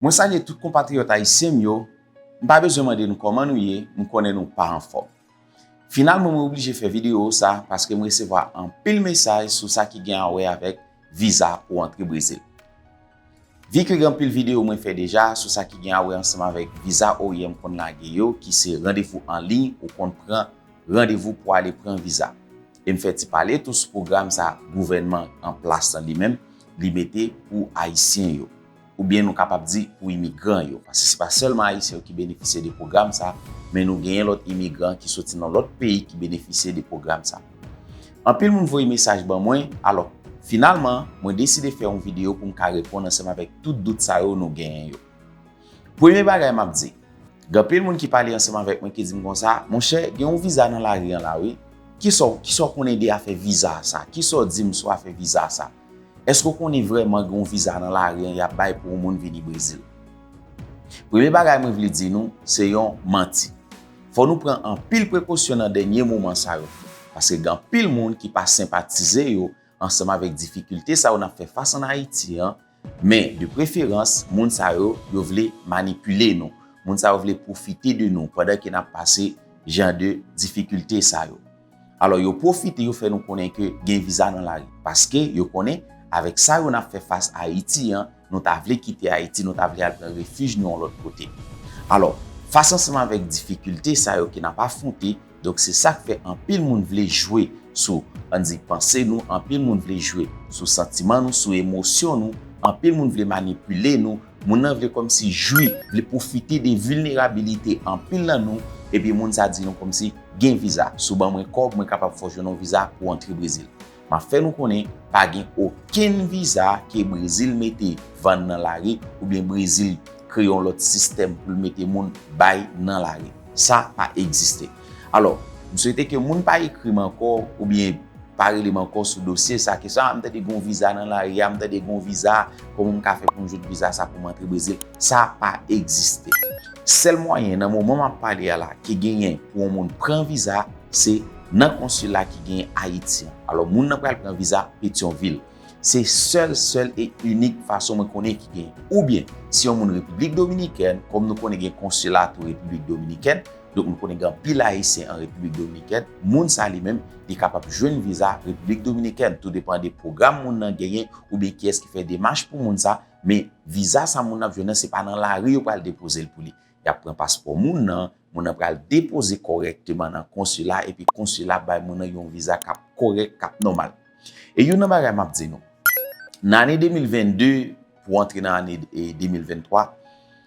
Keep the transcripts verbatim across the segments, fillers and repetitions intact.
Mwen salye tout konpatriyòt ayisyen m yo. M pa bezwen mande nou kòman nou ye, m konnen nou pa anfòm. Finalman, mwen oblije fè videyo sa paske m resevwa anpil mesaj sou sa ki gen a wè avèk viza pou antre Brezil. Vi ke gen anpil videyo mwen fè deja sou sa ki gen a wè ansanm avèk viza O I M konn lage yo, ki se randevou an liy ou konn pran randevou pou ale pran viza. E m fè ti pale tou sou pwogram sa gouvènman an plas lan li menm, li mete pou Ayisyen yo. Oubyen nou kapab di pou imigran yo. Paske se pa sèlman Ayisyen yo ki benefisye de pwogram sa, men nou genyen lòt imigran ki soti nan lòt peyi ki benefisye de pwogram sa. Anpil moun voye mesaj ban mwen, alò, finalman, mwen deside fè yon videyo pou m ka reponn ansanm avèk tout dout sa yo nou genyen yo. Premye bagay m ap di, gen anpil moun ki pale ansanm avèk mwen ki di m konsa, monchè, gen yon viza nan lari an la wi. Kisa w, kisa w konnen de afè viza sa? Kisa w di m sou afè viza sa? Èske w konnen vrèman gen yon viza nan lari an y ap bay pou yon moun vini Brezil? Premye bagay mwen vle di nou, se yon manti. Fò nou pran anpil prekosyon nan dènye moman sa yo. Paske gen anpil moun ki pa senpatize yo ansanm avèk difikilte sa yo n ap fè fas ann Ayiti an, men de preferans, moun sa yo, yo vle manipile nou. Moun sa yo vle pwofite de nou pandan ke n ap pase jan de difikilte sa yo. Alò, yo pwofite, yo fè nou konnen ke gen viza nan lari, paske yo konnen avèk sa yo n ap fè fas Ayiti an, nou ta vle kite Ayiti, nou ta vle al pran refij nou yon lòt kote. Alò, fas ansanm avèk difikilte sa yo ke n ap afwonte, donk se sa k fè anpil moun vle jwe sou, ann di, panse nou, anpil moun vle jwe sou santiman nou, sou emosyon nou, anpil moun vle manipile nou, moun nan vle kòmsi jwi, vle pwofite de vilnerabilite anpil nan nou, epi moun sa di nou kòmsi gen viza. Si w ban mwen kòb, mwen kapab fè w jwenn yon viza pou w antre Brezil. M ap fè nou konnen pa gen okenn viza ke Brezil mete vann nan lari oubyen Brezil kreye yon lòt sistèm pou l mete moun bay nan lari. Sa pa egziste. Alò, m swete ke moun pa ekri m ankò oubyen pa rele m ankò sou dosye sa, kesyon a, m tande gen yon viza nan lari a, m tande gen yon viza, kòman m ka fè pou m jwenn viza sa pou m antre Brezil? Sa pa egziste. Sèl mwayen nan moman m ap pale a la ki genyen pou yon moun pran viza, se nan konsila ki genyen Ayiti an. Alò, moun nan pral pran viza Petyonvil. Se sèl, sèl e inik fason mwen konnen ki genyen. Oubyen, si yon moun Repiblik Dominikèn, kòm nou konnen gen konsila tou Repiblik Dominikèn, donk nou konnen gen anpil Ayisyen an Repiblik Dominikèn, moun sa li menm, li kapab jwenn viza Repiblik Dominikèn, tou depann de pwogram moun nan genyen oubyen kiyès ki fè demach pou moun sa, men viza sa moun nan ap jwenn nan, se pa nan lari yo pral depoze l pou li. Y ap pran paspò moun nan, moun nan pral depoze kòrèkteman nan konsila, epi konsila bay moun nan yon viza k ap kòrèk, k ap nòmal. E youn nan bagay m ap di nou, nan ane de mil vennde pou antre nan ane, e, de mil venntwa,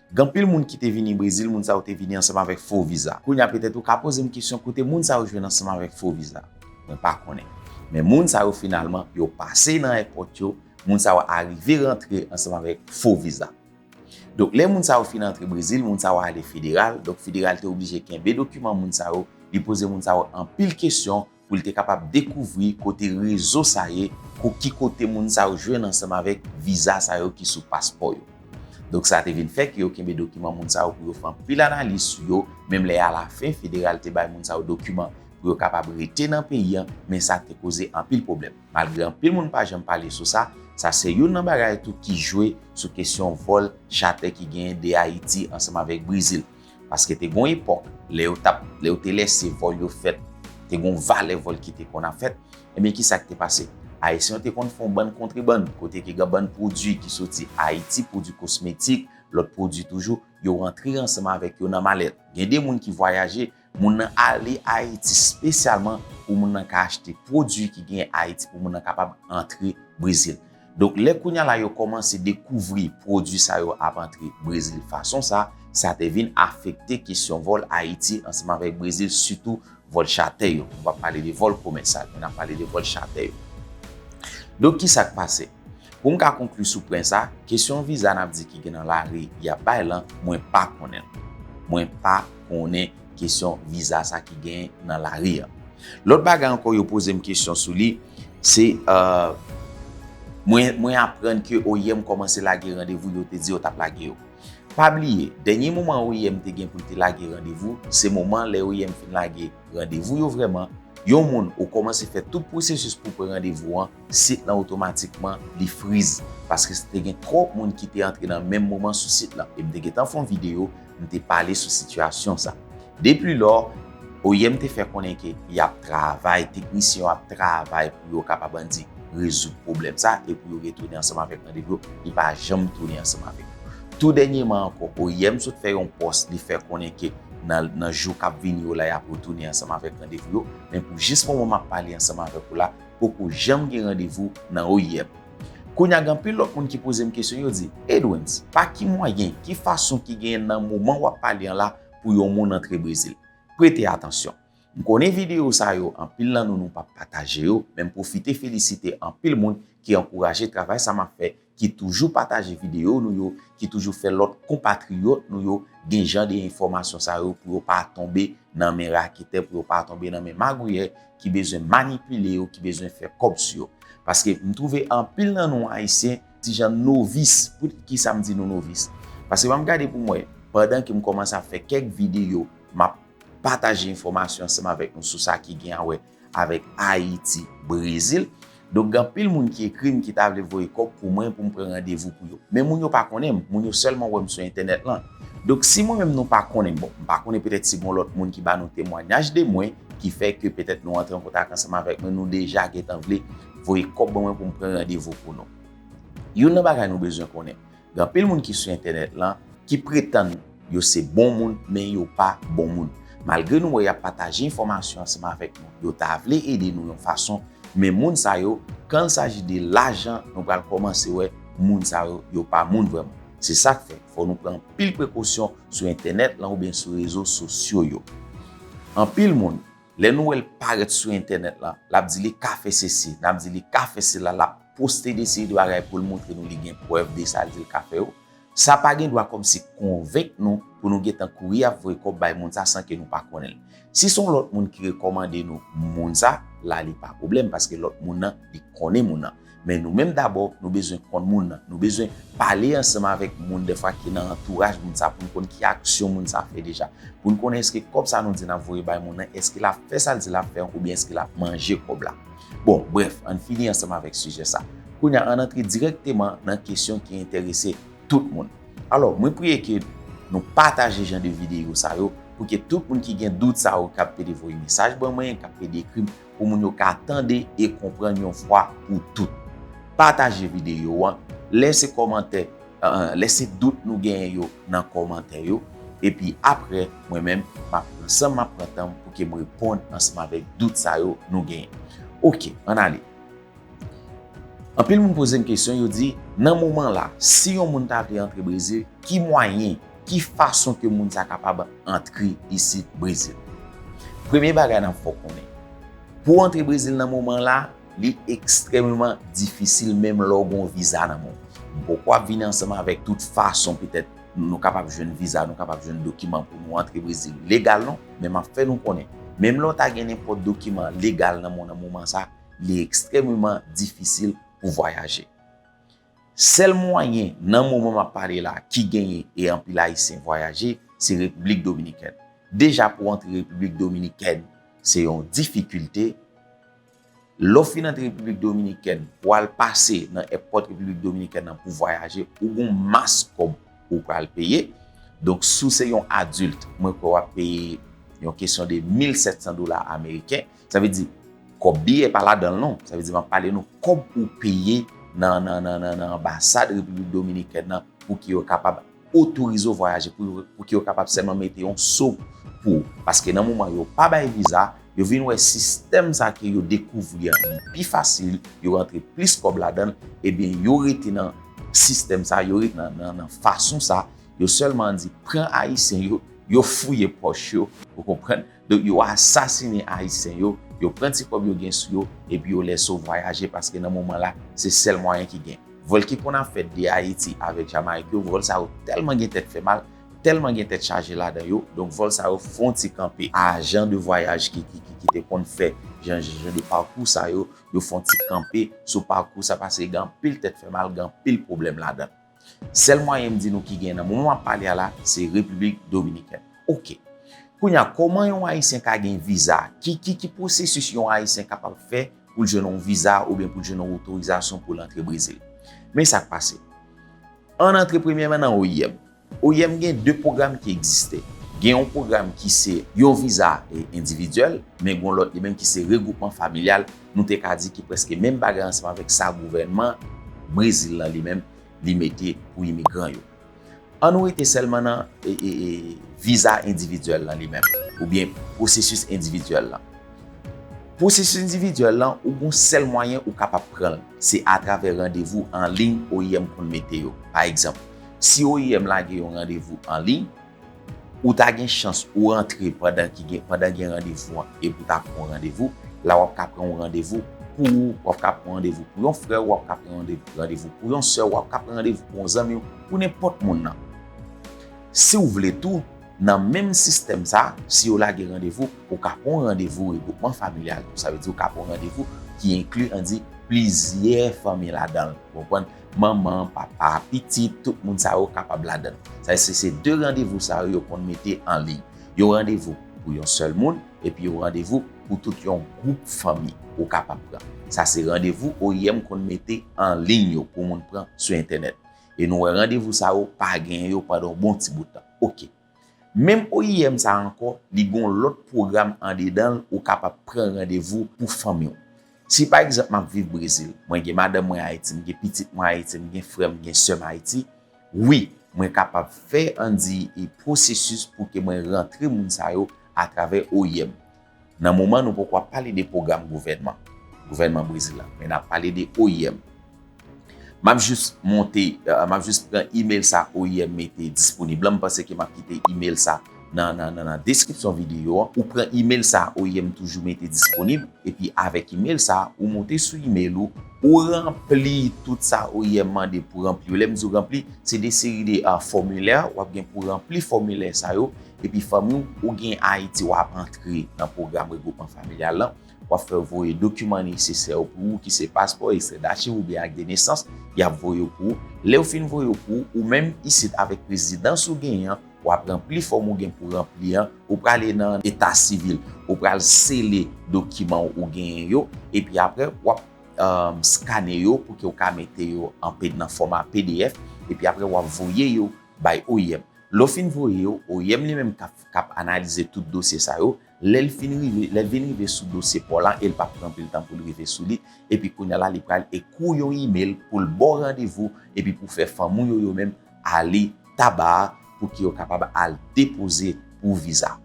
gen anpil moun ki te vini Brezil, moun sa yo te vini ansanm avèk fo viza. Kounye a, petèt ou ka poze m kesyon, kote moun sa yo jwenn ansanm avèk fo viza? Mwen pa konnen. Men moun sa yo, finalman, yo pase nan èpòt yo, moun sa yo arive rantre ansanm avèk fo viza. Donk, lè moun sa yo fin antre Brezil, moun sa yo ale federal. Donk, federal te oblije kenbe dokiman moun sa yo, li poze moun sa yo anpil kesyon pou li te kapab dekouvri kote rezo sa ye, ko-, ki kote moun sa yo jwenn ansanm avèk viza sa yo ki sou paspò yo. Donk, sa te vin fè ke yo kenbe dokiman moun sa yo pou yo fè anpil analiz sou yo, menm lè alafen, federal te bay moun sa yo dokiman pou yo kapab rete nan peyi an, men sa te koze anpil pwoblèm. Malgre anpil moun pa janm pale sou sa, sa se youn nan bagay tou ki jwe sou kesyon vòl chatè ki genyen de Ayiti ansanm avèk Brezil. Paske te gon epòk, lè yo t ap, lè yo te lèse vòl yo fèt, te gon valè vòl ki te konn ap fèt, ebyen, ki sa k te pase? Ayisyen yo te konn fè yon bann kontrebann, kote ke gen bann pwodui ki soti Ayiti, pwodui kosmetik, lòt pwodui toujou, yo rantre ansanm avèk yo nan malèt. Gen de moun ki vwayaje, moun nan ale Ayiti espesyalman pou moun nan ka achte pwodui ki genyen Ayiti pou moun nan kapab antre Brezil. Donk, lè kounye a la yo kòmanse dekouvri pwodui sa yo ap antre Brezil fason sa, sa te vin afekte kesyon vòl Ayiti ansanm avèk Brezil, sitou vòl chatè yo. Nou p ap pale de vòl komèsyal, men n ap pale de vòl chatè yo. Donk, ki sa k pase? Pou m ka konkli sou pwen sa, kesyon viza n ap di ki gen nan lari y ap bay lan, mwen pa konnen l. Mwen pa konnen kesyon viza sa ki gen nan lari an. Lòt bagay ankò yo poze m kesyon sou li, se, euh, mwen, mwen aprann ke O I M kòmanse lage randevou yo te di yo t ap lage yo. Pa bliye, dènye moman O I M te gen pou l te lage randevou, se moman lè O I M fin lage randevou yo vrèman, Yon moun, ou kòmanse fè tout pwosesis pou pran randevou an, sit lan otomatikman li friz, paske te gen twòp moun ki te antre nan menm moman sou sit lan. E m te gentan fè yon videyo, m te pale sou sitiyasyon sa. Depi lò, O I M te fè konnen ke y ap travay, teknisyen yo ap travay pou yo kapab, ann di, rezoud pwoblèm sa e pou yo retounen ansanm avèk randevou yo. Li pa janm tounen ansanm avèk yo. Tou dènyèman ankò, O I M sot fè yon pòs, li fè konnen ke nan, nan jou k ap vini yo la, y ap retounen ansanm avèk randevou yo. Men pou jis moman m ap pale ansanm avèk ou la, poko janm gen randevou nan O I M. Kounye a, gen anpil lòt moun ki poze m kesyon, yo di, Edwens, pa ki mwayen, ki fason ki genyen nan moman w ap pale an la pou yon moun antre Brezil? Prete atansyon. M konnen videyo sa yo, anpil nan nou, nou p ap pataje yo, men m pwofite felisite anpil moun ki ankouraje travay sa m ap fè, ki toujou pataje videyo nou yo, ki toujou fè lòt konpatriyòt nou yo gen jan de enfòmasyon sa yo pou yo pa tonbe nan men raketè, pou yo pa tonbe nan men magouyè ki bezwen manipile yo, ki bezwen fè kòb sou yo. Paske m twouve anpil nan nou Ayisyen, ti jan novis. Poukisa m di nou novis? Paske ban m gade pou m wè, pandan ke m kòmanse ap fè kèk videyo, m ap pataje enfòmasyon ansanm avèk nou sou sa ki gen a wè avèk Ayiti, Brezil. Donk, gen anpil moun ki ekri m ki ta vle voye kòb pou mwen pou m pran randevou pou yo. Men moun yo pa konnen m, moun yo sèlman wè m sou entènèt lan. Donk, si mwen menm nou pa konnen m, bon, m pa konnen, petèt si gen lòt moun ki ba nou temwayaj de mwen, ki fè ke petèt nou antre an kontak ansanm avèk mwen, nou deja gentan vle voye kòb ban mwen pou m pran randevou pou nou. Youn nan bagay nou bezwen konnen, gen anpil moun ki sou entènèt lan ki pretann yo se bon moun, men yo pa bon moun. Malgre nou wè y ap pataje enfòmasyon ansanm avèk nou, yo ta vle ede nou yon fason, men moun sa yo, kan il saji de lajan, nou pral kòmanse wè moun sa yo, yo pa moun vrèman. Se sa k fè, fò nou pran anpil prekosyon sou entènèt lan oubyen sou rezo sosyo yo. Anpil moun, lè nou wè l parèt sou entènèt lan, l ap di li ka fè sesi, n ap di li ka fè sela, l ap poste de seri de bagay pou l montre nou li gen prèv de sa l di l ka fè yo. Sa pa gen dwa kòmsi konvenk nou pou nou gentan kouri ap voye kòb bay moun sa san ke nou pa konnen l. Si se yon lòt moun ki rekòmande nou moun sa, la li pa pwoblèm, paske lòt moun nan, li konnen moun nan. Men nou menm dabò, nou bezwen konn moun nan. Nou bezwen pale ansanm avèk moun dèfwa ki nan antouraj moun sa pou n konn ki aksyon moun sa fè deja. Pou n konnen èske kòb sa nou di n ap voye bay moun nan, èske l ap fè sa l di l ap fè an oubyen èske l ap manje kòb la. Bon, brèf, ann fini ansanm avèk sijè sa. Kounye a, ann antre dirèkteman nan kesyon ki enterese tout moun. Alò, mwen priye ke nou pataje jan de videyo sa yo pou ke tout moun ki gen dout sa yo k ap pede voye mesaj ban mwen, k ap pede ekri m, pou moun yo ka tande e konprann yon fwa pou tout. Pataje videyo an, lèse kòmantè, euh, lèse dout nou genyen yo nan kòmantè yo, epi apre, mwen menm, m ap pran san m, m ap pran tan m pou ke m reponn ansanm avèk dout sa yo nou genyen. Oke, ann ale. Anpil moun poze m kesyon, yo di, nan moman la, si yon moun ta vle antre Brezil, ki mwayen, ki fason ke moun sa kapab antre isit Brezil? Premye bagay n ap fè w konnen, pou w antre Brezil nan moman la, li ekstrèmeman difisil menm lè w gen yon viza nan men w. M poko ap vini ansanm avèk tout fason petèt nou kapab jwenn viza, nou kapab jwenn dokiman pou nou antre Brezil legal non, men m ap fè nou konnen, menm lè w ta gen nenpòt dokiman legal nan men w nan moman sa, li ekstrèmeman difisil pou vwayaje. Sèl mwayen, nan moman m ap pale la, ki genyen e anpil Ayisyen vwayaje, se Repiblik Dominikèn. Deja, pou w antre Repiblik Dominikèn, se yon difikilte. Lè w fin antre Repiblik Dominikèn, pou w al pase nan èpòt Repiblik Dominikèn nan pou vwayaje, ou gen yon mas kòb ou pral peye. Donk, si w se yon adilt, mwen kwè w ap peye yon kesyon de mil sèt san dola ameriken. Sa vle di, kòb biyè pa ladan l non. Sa vle di, m ap pale nou kòb ou peye nan, nan, nan, nan, nan anbasad Repiblik Dominikèn nan pou ke yo kapab otorize w vwayaje, pou, pou ke yo kapab sèlman mete yon so pou ou. Paske nan moman yo pa bay viza, yo vin wè sistèm sa ke yo dekouvri an li pi fasil, yo rantre plis kòb ladan l, ebyen, yo rete nan sistèm sa, yo rete nan, nan, nan fason sa, yo sèlman di pran Ayisyen yo, yo fouye pòch yo, ou konprann? Donk, yo asasinen Ayisyen yo, yo pran ti kòb yo gen sou yo, epi yo lèse w vwayaje, paske nan moman la, se sèl mwayen ki gen. Vòl ki konn ap fèt de Ayiti avèk Jamayik yo, vòl sa yo tèlman gen tèt fè mal, tèlman gen tèt chaje ladan yo, donk vòl sa yo fè yon ti kanpe. Ajan de vwayaj ki, ki, ki, ki te konn fè jan, jan, jan de pakou sa yo, yo fè yon ti kanpe sou pakou sa, paske gen anpil tèt fè mal, gen anpil pwoblèm ladan. Sèl mwayen m di nou ki gen nan moman m ap pale a la, se Repiblik Dominikèn. Oke. Kounye a, kòman yon Ayisyen ka gen viza? Ki, ki, ki pwosesis yon Ayisyen kapab fè pou l jwenn yon viza oubyen pou l jwenn yon otorizasyon pou l antre Brezil? Men sa k pase. Ann antre premyèman nan O I M. O I M gen de pwogram ki egziste. Gen yon pwogram ki se yon viza, e, endividyèl, men gen yon lòt li menm ki se regwoupman familyal. Nou te ka di ki prèske menm bagay ansanm avèk sa gouvènman Brezil lan li menm li mete pou imigran yo. Ann nou rete sèlman nan, e, e, e, viza endividyèl lan li menm, oubyen pwosesis endividyèl lan. Pwosesis endividyèl lan, ou gen yon sèl mwayen ou kapab pran l, se atravè randevou an liy O I M konn mete yo. Pa egzanp, si O I M lage yon randevou an liy, ou ta gen chans ou rantre pandan ki gen, pandan gen randevou an, epi ou ta pran yon randevou, la w ap ka pran yon randevou pou ou, w ap ka pran randevou pou yon frè w, w ap ka pran randevou, randevou pou yon sè w, w ap ka pran randevou pou yon zanmi w, pou nenpòt moun nan. Si w vle tou, nan menm sistèm sa, si yo lage randevou, ou ka pran yon randevou regwoupman familyal tou. Sa vle di ou ka pran yon randevou ki enkli, ann di, plizyè fanmi ladan l. Ou konprann? Manman, papa, pitit, tout moun sa yo kapab ladan l. Sa vle di se de randevou sa yo yo konn mete an liy. Yon randevou pou yon sèl moun, epi yon randevou pou tout yon gwoup fanmi ou kapab pran. Sa se randevou O I M konn mete an liy yo pou moun pran sou entènèt. E nou wè randevou sa yo pa genyen yo pandan yon bon ti bout tan. Oke. Menm O I M sa ankò, li gen yon lòt pwogram andedan l ou kapab pran randevou pou fanmi w. Si pa egzanp m ap viv Brezil, mwen gen madanm mwen Ayiti, m gen pitit mwen Ayiti, m gen frè m, gen sè m Ayiti, wi, mwen kapab fè, ann di, e pwosesis pou ke mwen rantre moun sa yo atravè O I M. Nan moman nou poko ap pale de pwogram gouvènman, gouvènman Brezil la, men n ap pale de O I M. M ap jis monte, eh, m ap jis pran email sa O I M mete disponib lan. M panse ke m ap kite email sa nan, nan, nan, nan deskripsyon videyo an. Ou pran email sa O I M toujou mete disponib, epi avèk email sa, ou monte sou email ou, ou ranpli tout sa O I M mande pou ranpli yo. Lè m di w ranpli, se de seri de, ah, fòmilè, w ap gen pou ranpli fòmilè sa yo, epi fanmi w, ou gen Ayiti, w ap antre nan pwogram regwoupman familyal lan. W ap fè voye dokiman nesesè yo pou ou, ki se paspò, ekstrè dachiv oubyen ak de nesans, y ap voye yo pou ou. Lè yo fin voye yo pou ou, ou menm isit avèk rezidans ou genyen an, w ap ranpli fòm ou gen pou ranpli an, ou prale nan eta sivil, ou pral sele dokiman ou genyen yo, epi apre, w ap, um, skane yo pou ke w ka mete yo an P-, nan fòma P D F, epi apre, w ap voye yo bay O I M. Lè w fin voye yo, O I M li menm k ap, k ap analize tout dosye sa yo. Lè l fin rive, lè l vin rive sou dosye pa w la, e l p ap pran anpil tan pou l rive sou li. Epi kounye a la, li pral ekri w yon email pou l ba w randevou, epi pou fè fanmi w yo, yo menm ale Taba a pou ke yo kapab al depoze pou viza.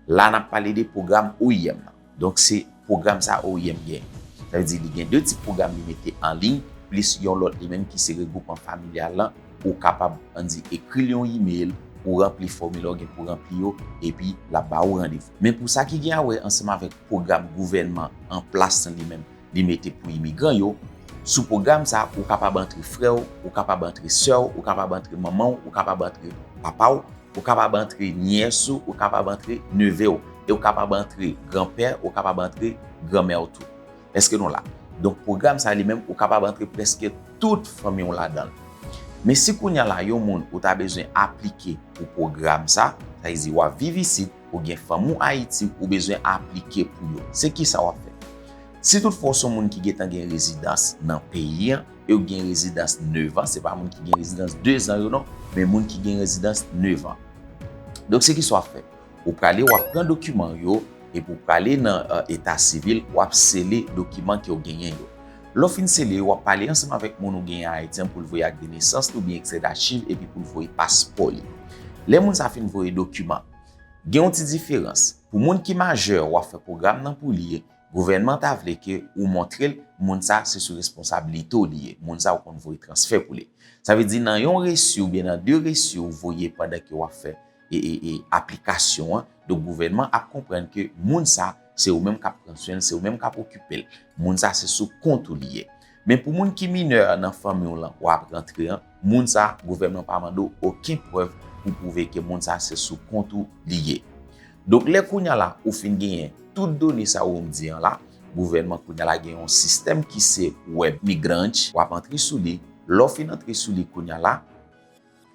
La, n ap pale de pwogram O I M nan. Donk, se pwogram sa O I M genyen. Sa vle di, li gen de tip pwogram li mete an liy, plis yon lòt li menm ki se regwoupman familyal lan, ou kapab, ann di, ekri l yon email, ou ranpli fòmilè w gen pou ranpli yo, epi l ap ba ou randevou. Men pou sa ki gen a wè ansanm avèk pwogram gouvènman an plas lan li menm, li mete pou imigran yo, sou pwogram sa, ou kapab antre frè w, ou kapab antre sè w, ou kapab antre manman w, ou kapab antre papa w, ou kapab antre nyès ou, ou kapab antre neve w, e ou kapab antre granpè, ou kapab antre granmè w tou. Èske nou la? Donk, pwogram sa li menm, ou kapab antre prèske tout fanmi w ladan l. Men si kounye a la, yon moun ou ta bezwen aplike pou pwogram sa, sa vle di w ap viv isit, ou gen fanmi w Ayiti, ou bezwen aplike pou yo. Se kisa w ap fè? Si toutfwa w se yon moun ki gentan gen rezidans nan peyi an, e w gen rezidans nèf an, se pa moun ki gen rezidans de zan yo non, men moun ki gen rezidans nèf an. Donk, se kisa w ap fè? Ou prale, w ap pran dokiman yo, epi w prale nan, eh, eta sivil, w ap sele dokiman ke w genyen yo. Lè w fin sele yo, w ap pale ansanm avèk moun ou genyen Ayiti an pou l voye ak de nesans li oubyen ekstrè dachiv, epi pou l voye paspò li. Lè moun sa fin voye dokiman, gen yon ti diferans. Pou moun ki majè, w ap fè pwogram nan pou li, gouvènman ta vle ke ou montre l, moun sa se sou responsablite w li ye. Moun sa ou konn voye transfè pou li. Sa vle di nan yon resi oubyen nan de resi ou voye pandan ke w ap fè e, e, e aplikasyon an. Donk, gouvènman ap konprann ke moun sa, se ou menm k ap pran swen l, se ou menm k ap okipe l. Moun sa, se sou kont ou li ye. Men pou moun ki minè nan fanmi w lan, w ap rantre an, moun sa, gouvènman pa mande w okenn prèv pou pwouve ke moun sa, se sou kont ou li ye. Donk, lè kounye a la, ou fin genyen tout done sa yo m di an la, gouvènman kounye a la gen yon sistèm ki se Web Migrant, w ap antre sou li. Lè w fin antre sou li kounye a la,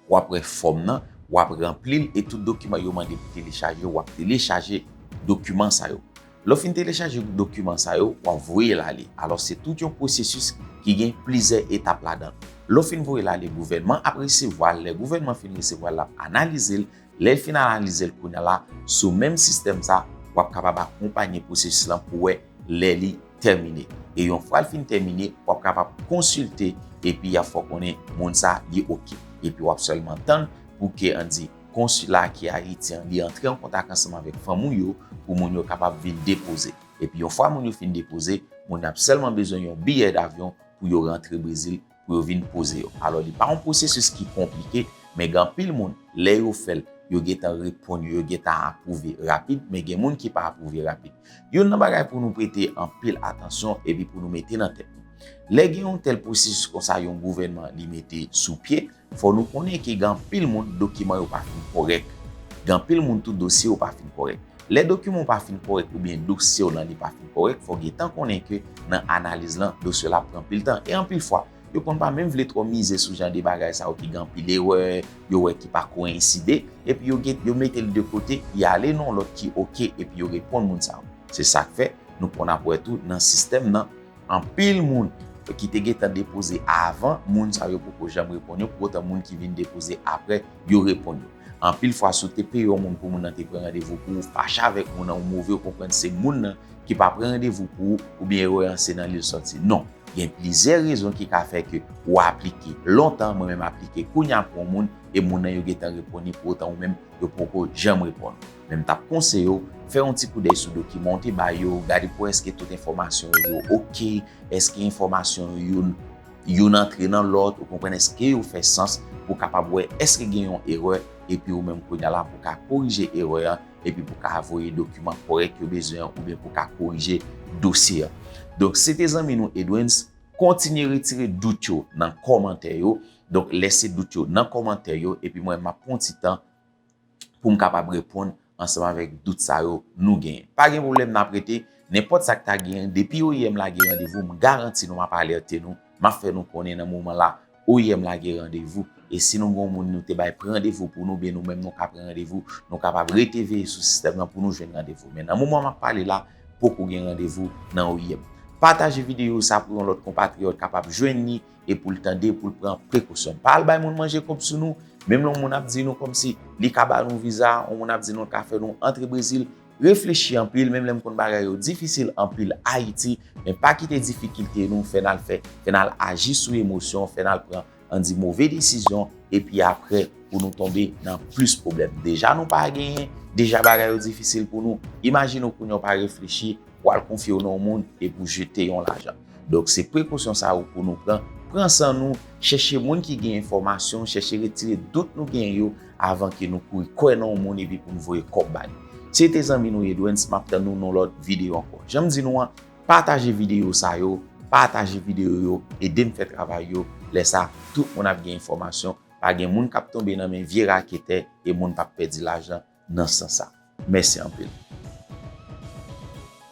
w ap wè fòm nan, w ap ranpli l e tout dokiman yo mande pou telechaje, w ap telechaje dokiman sa yo. Lè w fin telechaje dokiman sa yo, w ap voye l ale. Alò, se tout yon pwosesis ki gen plizyè etap ladan l. Lè w fin voye l ale, gouvènman ap resevwa l. Lè gouvènman fin resevwa l, l ap analize l. Lè l fin analize l kounye a la, sou menm sistèm sa, w ap kapab akonpanye pwosesis lan pou wè lè li tèmine. E yon fwa l fin tèmine, w ap kapab konsilte epi y ap fè w konnen moun sa li oke. Epi w ap sèlman tann pou ke, ann di, konsila ki Ayiti an, li antre an kontak ansanm avèk fanmi w yo pou moun yo kapab vin depoze. Epi yon fwa moun yo fin depoze, moun yo ap sèlman bezwen yon biyè davyon pou yo rantre Brezil, pou yo vin poze yo. Alò, li pa yon pwosesis ki konplike, men gen anpil moun, lè yo fè l, yo gentan reponn yo, yo gentan apwouve rapid, men gen moun ki pa apwouve rapid. Youn nan bagay pou nou prete anpil atansyon epi pou nou mete nan tèt nou. Lè gen yon tèl pwosesis konsa yon gouvènman li mete sou pye, fò nou konnen ke gen anpil moun dokiman yo pa fin kòrèk. Gen anpil moun tou dosye yo pa fin kòrèk. Lè dokiman w pa fin kòrèk oubyen dosye w lan li pa fin kòrèk, fò w gentan konnen ke nan analiz lan, dosye w la ap pran anpil tan. E anpil fwa, yo konn pa menm vle twò mize sou jan de bagay sa yo ki gen anpil erè, yo wè ki pa koyenside, epi yo gen, yo mete l de kote, y ale nan yon lòt ki oke, epi yo reponn moun sa yo. Se sa k fè nou konn ap wè tou nan sistèm nan, anpil moun ki te gentan depoze avan, moun sa yo poko janm reponn yo, pou otan moun ki vin depoze apre, yo reponn yo. Anpil fwa, si w te peye yon moun pou moun nan te pran randevou pou ou, fache avèk moun nan, ou move, ou konprann se moun nan ki pa pran randevou pou ou, oubyen erè an se nan li l sòti. Non. Gen plizyè rezon ki ka fè ke ou aplike lontan, mwen menm aplike kounye a pou yon moun, e moun nan yo gentan reponn li, pou otan ou menm, yo poko janm reponn. Men m t ap konseye w, fè yon ti koudèy sou dokiman w te ba yo, gade pou wè èske tout enfòmasyon yo oke, èske enfòmasyon yo youn, youn antre nan lòt, ou konprann, èske yo fè sans, pou w kapab wè èske gen yon erè, epi ou menm kounye a la pou w ka korije erè an, epi pou w ka voye dokiman kòrèk yo bezwen an, oubyen pou w ka korije dosye an. Donk, se te zanmi nou Edwens, kontinye retire dout yo nan kòmantè yo. Donk, lèse dout yo nan kòmantè yo, epi mwen, m ap pran ti tan pou m kapab reponn ansanm avèk dout sa yo nou genyen. Pa gen pwoblèm, n ap rete, nenpòt sa k ta genyen, depi O I M lage randevou, m garanti nou, m ap alète nou, m ap fè nou konnen nan moman la, O I M lage randevou. E si nou gen yon moun nou te bay randevou pou nou, oubyen nou menm nou ka pran randevou, nou kapab rete veye sou sistèm nan pou nou jwenn randevou. Men nan moman m ap pale la, poko gen randevou nan O I M. Pataje videyo sa pou yon lòt konpatriyòt kapab jwenn li e pou l tande, pou l pran prekosyon. Pa al bay moun manje kòb sou nou, menm lè yon moun ap di nou kòmsi li ka ba nou viza, yon moun ap di nou l ka fè nou antre Brezil, reflechi anpil, menm lè m konn bagay yo difisil anpil Ayiti, men pa kite difikilte nou fè n al fè, fè n al aji sou emosyon, fè n al pran, ann di, move desizyon, epi apre, pou nou tonbe nan plis pwoblèm. Deja nou pa genyen, deja bagay yo difisil pou nou. Imajine w kounye a w pa reflechi, w al konfye w nan yon moun epi w jete yon lajan. Donk, se prekosyon sa yo pou nou pran. Pran san nou, chèche moun ki gen enfòmasyon, chèche retire dout nou genyen yo avan ke nou kouri kwè nan yon moun epi pou nou voye kòb ba li. Se te zanmi nou Edwens, m ap tann nou nan lòt videyo ankò. Jan m di nou an, pataje videyo sa yo, pataje videyo yo, ede m fè travay yo. Lè sa, tout moun ap gen enfòmasyon, pa gen moun k ap tonbe nan men vye raketè e moun p ap pèdi lajan nan sans sa. Mèsi anpil.